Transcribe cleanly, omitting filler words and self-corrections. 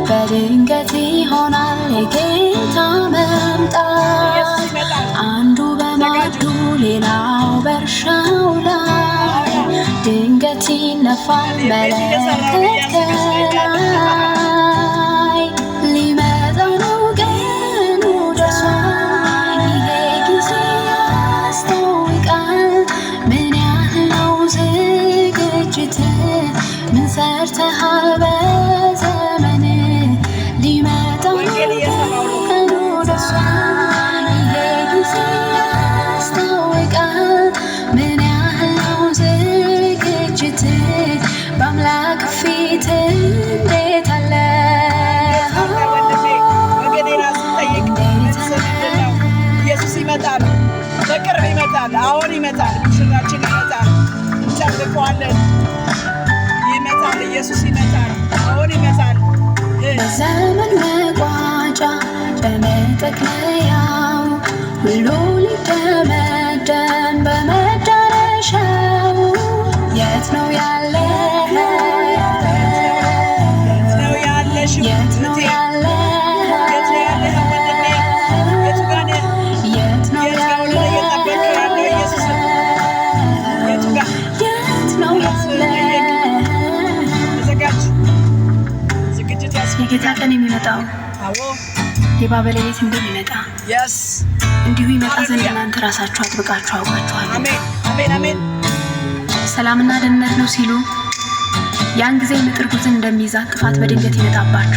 በድንገት ይሆናል የጌታ ኢየሱስ መምጣት። ይመጣል። አንዱ ተዘጋጁ። በማዕዱ ሌላው በእርሻው ላይ፣ ድንገት ይነፋል እኔ ቤት እየሰራሁ ነው መለከት እያስቀስለኛል። ከላይ። ሊመጣ ነው፣ ቀኑ ደርሷል። ይሄ ጊዜ ያስታውቃል። ምን ያህል ነው ዝግጅት? ምን ሰርተሃል በዘመን? ሊመጣ ነው፣ ወንጌል እየሰራሁ ነው። ቀኑ ደርሷል። ይሄ ጊዜ ያስታውቃል። ምን ያህል ነው ዝግጅት? በአምላክ ፊት እንዴት አለ? እንዴት አለ ወንድሜ? ወገኔ፣ ራስን ጠይቅ። እንዴት መልስ አለ? ምንድን ነው? ኢየሱስ ይመጣል። በቅርብ ይመጣል። አሁን ይመጣል። ሙሽራችን ይመጣል። እንጠብቀዋለን። ይመጣል። ኢየሱስ ይመጣል። አሁን ይመጣል። በዘመን መቋጫ በመጠቅለያው፣ ሁሉ ሊደመደም በመዳረሻው፣ የት ነው ያለ? የት ነው ያለሽው የት ነው እህቴ? ያለ? የት ነው ያለኸው ወንድሜ? የቱ ጋር ነህ? የት ነው የት ጋር ያለ? ሆነህ እየጠበቅህ ያለው ኢየሱስን? የቱ ጋር? የት ነው ራስህን ያለ? ጠይቅ። ተዘጋጅ። ዝግጅት የጌታ ያስፈልጋል። ቀን የሚመጣው ሌባ በሌሊት እንደሚመጣ እንዲሁ ይመጣ ዘንድ እናንተ ራሳችሁ አጥብቃችሁ አውቃችኋል። አሜን፣ አሜን፣ አሜን። ሰላምና ደህንነት ነው ሲሉ፣ ያን ጊዜ ምጥ እርጉዝን እንደሚይዛት ጥፋት በድንገት ይመጣባቸዋል።